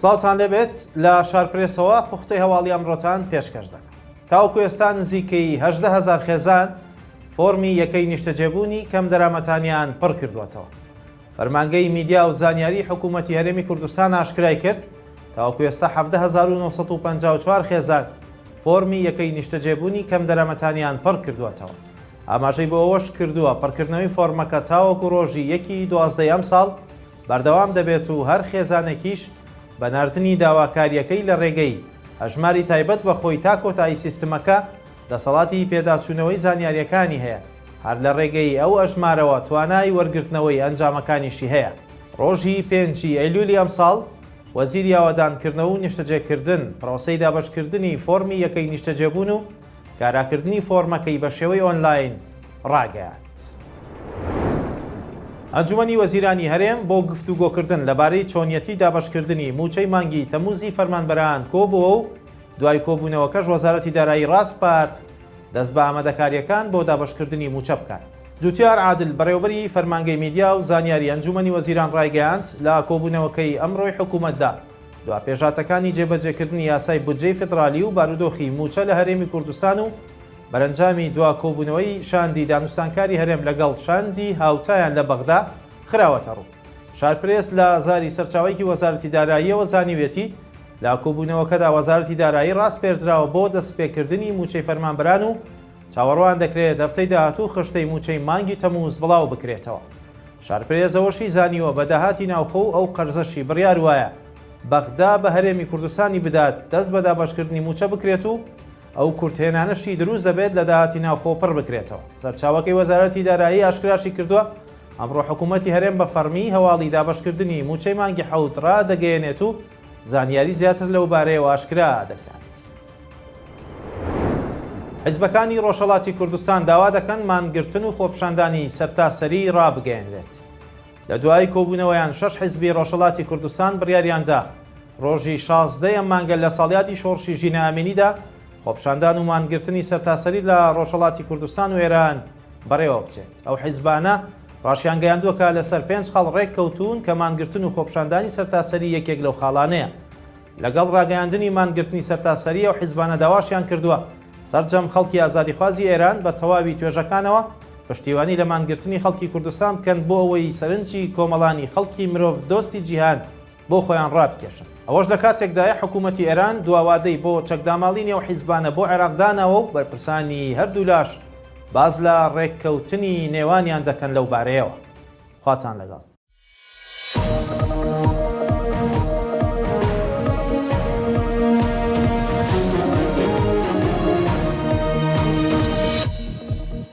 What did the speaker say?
سڵاوتان لێبێت لە شارپرێسەوە پوختەی هەواڵی ئەمڕۆتان پێشکەش دەکەم. تاوەکو ئێستا نزیکەی 18 هەزار خێزان فۆرمی یەکەی نیشتەجێبوونی کەمدەرامەتانیان پڕکردووەتەوە. فەرمانگەی میدیا و زانیاری حکوومەتی هەرێمی کوردستان ئاشکرای کرد، تاوەکو ئێستا 17,954 خێزان فۆرمی یەکەی نیشتەجێبوونی کەمدەرامەتانیان پڕکردووەتەوە. ئاماژەی بۆ ئەوەش کردووە، پڕکردنەوەی فۆرمەکە تاوەکو ڕۆژی یەکی دوازدەی ئەمساڵ بەردەوام دەبێت و هەر خێزانێکیش بە ناردنی داواکارییەکەی لە ڕێگەی هەژماری تایبەت بە خۆی تا کۆتایی سیستمەکە دەسەڵاتی پێداچوونەوەی زانیارییەکانی هەیە، هەر لە ڕێگەی ئەو ئەژمارەوە توانای وەرگرتنەوەی ئەنجامەکانیشی هەیە. ڕۆژی پێنجی ئەیلولی ئەمساڵ، وەزیری ئاوەدانکردنەوە و نیشتەجێکردن، پرۆسەی دابەشکردنی فۆرمی یەکەی نیشتەجێبوون و کاراکردنی فۆرمەکەی بە شێوەی ئۆنلاین ڕاگەیاند. ئەنجومەنی وەزیرانی هەرێم بۆ گفتوگۆکردن لەبارەی چۆنیەتی دابەشکردنی مووچەی مانگی تەمووزی فەرمانبەران کۆبووە و دوای کۆبوونەوەکەش وەزارەتی دارایی ڕاسپارد دەست بە ئامادەکارییەکان بۆ دابەشکردنی مووچە بکات. جوتیار عادل، بەڕێوەبەری فەرمانگەی میدیا و زانیاری ئەنجومەنی وەزیران ڕایگەیاند، لە کۆبوونەوەکەی ئەمڕۆی حکومەتدا دوا پێشهاتەکانی جێبەجێکردنی یاسای بودجەی فیدرالی و بارودۆخی مووچە لە هەرێمی کوردستان و بەرەنجامی دوا کۆبوونەوەی شاندی دانوستانکاری هەرێم لەگەڵ شاندی هاوتایان لە بەغدا خراوەتەڕوو. شارپرێس لە زاری سەرچاوەیەکی وەزارەتی داراییەوە زانیویەتی، لە کۆبوونەوەکەدا وەزارەتی دارایی ڕاسپێردراوە بۆ دەستپێکردنی مووچەی فەرمانبەران و چاوەڕوان دەکرێت هەفتەی داهاتوو خشتەی مووچەی مانگی تەمووز بڵاوبکرێتەوە. شارپرێس ئەوەشی زانیوە، بە داهاتی ناوخۆ و ئەو قەرزەشی بڕیار وایە بەغدا بە هەرێمی کوردستانی بدات دەست بە دابەشکردنی مووچە بکرێت و ئەو کورتهێنانەشی دروست دەبێت لە داهاتی ناوخۆ پڕ بکرێتەوە. سەرچاوەکەی وەزارەتی دارایی ئاشکراشی کردووە، ئەمڕۆ حکوومەتی هەرێم بە فەڕمی هەواڵی دابەشکردنی مووچەی مانگی حەوت ڕادەگەیەنێت و زانیاری زیاتر لەو بارەیەوە ئاشکرا دەکات. حیزبەکانی ڕۆژهەڵاتی کوردستان داوا دەکەن مانگرتن و خۆپیشاندانی سەرتاسەری ڕابگەیەنرێت. لە دوای کۆبوونەوەیان شەش حیزبی ڕۆژهەڵاتی کوردستان بڕیاریاندا ڕۆژی 16 ئەم مانگە لە ساڵیادی شۆڕشی ژینا ئەمینیدا خۆپیشاندان و مانگرتنی سەرتاسەری لە ڕۆژهەڵاتی کوردستان و ئێران بەڕێوە بچێت. ئەو حیزبانە ڕاشیانگەیاندووە کە لەسەر پێنج خاڵ ڕێککەوتوون کە مانگرتن و خۆپیشاندانی سەرتاسەری یەکێک لەو خاڵانەیە. لەگەڵ ڕاگەیاندنی مانگرتنی سەرتاسەری ئەو حیزبانە داواشیان کردووە سەرجەم خەڵکی ئازادیخوازی ئێران بە تەواوی توێژەکانەوە پشتیوانی لە مانگرتنی خەڵکی کوردستان بکەن بۆ ئەوەی سەرنجی کۆمەڵانی خەڵکی مرۆڤ دۆستی جیهان بۆ خۆیان ڕابکێشن. ئەوەش لە کاتێکدایە حکوومەتی ئێران دوا وادەی بۆ چەکداماڵینی ئەو حیزبانە بۆ عێراق داناوە و بەرپرسانی هەردوولاش باس لە ڕێککەوتنی نێوانیان دەکەن لەو بارەیەوە. خواتان لەگەڵ.